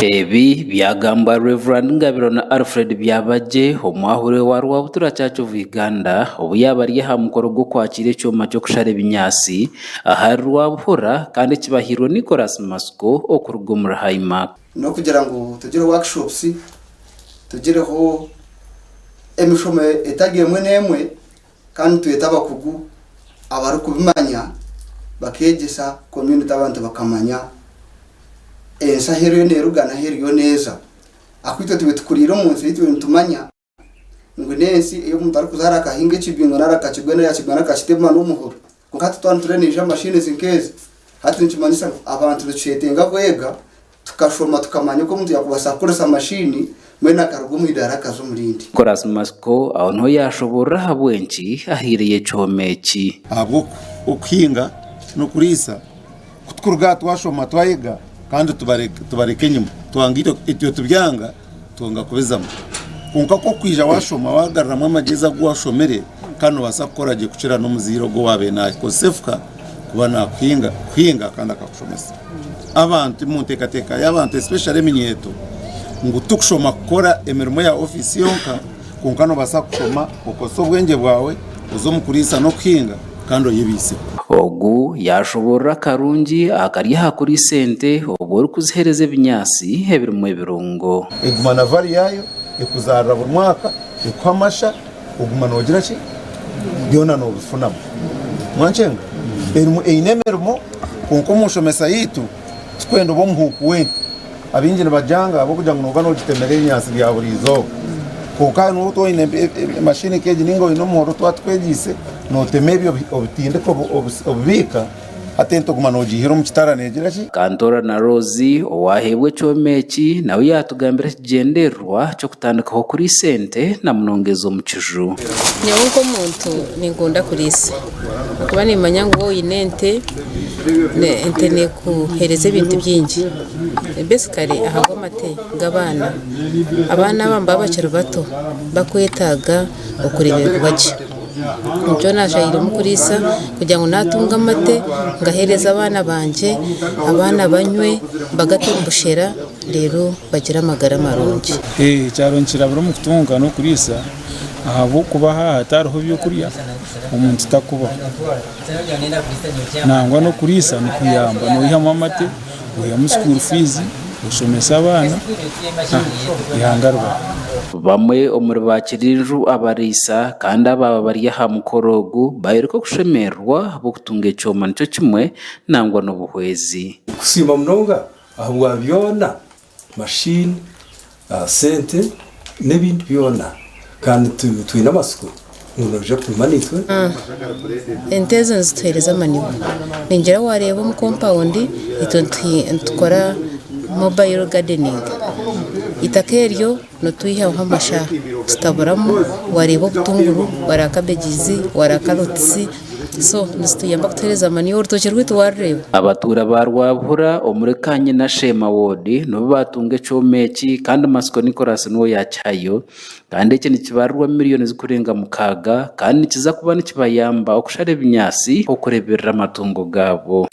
Ebi byagambwa Rev. Ngabiro na Alfred Byabagye, omwahuri wa Rwabutura Church of Uganda obu yaaba ari aha mukoro gw'okwakiira ekyoma ky'okushara ebinyaatsi ahari Rwabuhura kandi kibahairwe Nicholas Matsiko okuruga omuri Highmark. N'okugira ngu tugire workshops, tugireho emishomo etari emwe n'emwe kandi twete abakugu abarikubimanya bakeegyesa community abantu bakamanya ensi ahu eriyo neeruga n'ahu eriyo neeza. Ahakuba itwe tube tukuriire omu nsi ei tube nitumanya ngu n'ensi ei omuntu arikuzaara akahinga ekibingo nari akakigwa nari yakigwa nari akakitema n'omuhoro. Kwonka hati twaba nitureeba nihaija machines nk'ezi, hati nikimanyisa ngu abantu nitukyetenga kwega Tukashoma tukamanya oku omuntu yaakubaasa kukoresa mashini mbwenu akaruga omu idaara akaza omu rindi. Nicholas Matsiko aho niho yaashoboorora ahabw'enki ahaireyo ekyoma eki. Ahabw'okuhinga n'okuriisa ku tukuruga aha twashoma twayega kandi tubareka enyima twanga itwe tubyanga twanga kubizamu kwonka ku orikwija washoma wagaruramu amagyezi agu washomire kandi nobaasa kukora gye kukira n'omuzaire ogwo owaabaire naakozesa efuka kuba naakuhinga kuhinga kandi akakushomesa. Abantu omu nteekateeka y'abantu especially eminyeeto ngu tikushoma kukora emirimo ya ofiisi yonka kwonka noobaasa kushoma okozese obwengye bwawe oze omu kuriisa n'okuhinga kandi oyebaiseho. Ogu yaashoboorora akarungi akari aha kuriisa ente obwo orikuziheereza ebinyaatsi ebirimu ebirungo. Eguma na value yaayo, ekuzaarira buri mwaka, ekuha amasha, oguma noogira ki? Byona noobifunamu. Mwankyenga? Erimu eine emirimo kwonka omu nshomesa yaitu tikwenda obe omuhuuku w'ente. Abaingi nibagyanga ahabw'okugira ngu nooba noogitemera ebinyaatsi bya buri izooba. Kwonka hati waaba oine mashini nk'egi nainga oine omuhoro twaba tukwegiise, nootema ebyo obitindika obibiika, hati ente oguma noogiihira omu kitara neegira ki? Kantora na Rose owaaheebwa ekyoma eki nawe yaatugambira ekigyendererwa ky'okutandikaho kuriisa ente na munonga ez'omu kiju. Nyowe nk'omuntu ninkunda kuriisa ahakuba nimanya ngu waaba oine ente, ente nekuheereza ebintu bingi basically ahabw'amate g'abaana, abaana aba nibaba bakiri bato bakwetaaga okureebererwa gye. Nikyo naashairemu kuriisa kugira ngu naatunga amate ngaheereze abaana bangye, abaana banywe mbagate omu bushera reero bagire amagara marungi. Ekyaro nikirabira omu kutunga n'okuriisa ahabw'okuba haaba hatariho byokurya omuntu takubaho. Nangwa n'okuriisa nikuyamba noihamu amate, oihamu school fees, oshomesa abaana, eihanga ribaho. Bamwe omuri baakiriinju abariisa kandi abaaba bari aha mukoro ogu bayoreka okushemererwa ahabw'okutunga ekyoma nikyo kimwe nangwa n'obuhwezi. Nkusiima munonga ahabwa byona, mashini, sente n'ebindi byona kandi twine amatsiko ngu noija kuguma naitwe. Ente ezo nizituheereza amaniwa. Ningira waareeba omu kompawundi itwe nitukora mobayiro gadeningi. Eitaka eryo nitwihaho amasha tutaburamu, waareeba obutunguru, waareeba kabegizi, waareeba karotisi. So nizituyamba kutuheereza manure orutookye rwaitu waarureeba. Abatuura ba Rwabuhura omuri Kanyinasheema ward nibo baatunga ekyoma eki kandi Matsiko Nicholas niwe yaakihayo kandi eki nikibarirwa miriyoni zirikurenga mukaaga kandi nikiza kuba nikibayamba okushara ebinyaatsi okureeberera amatungo gaabo.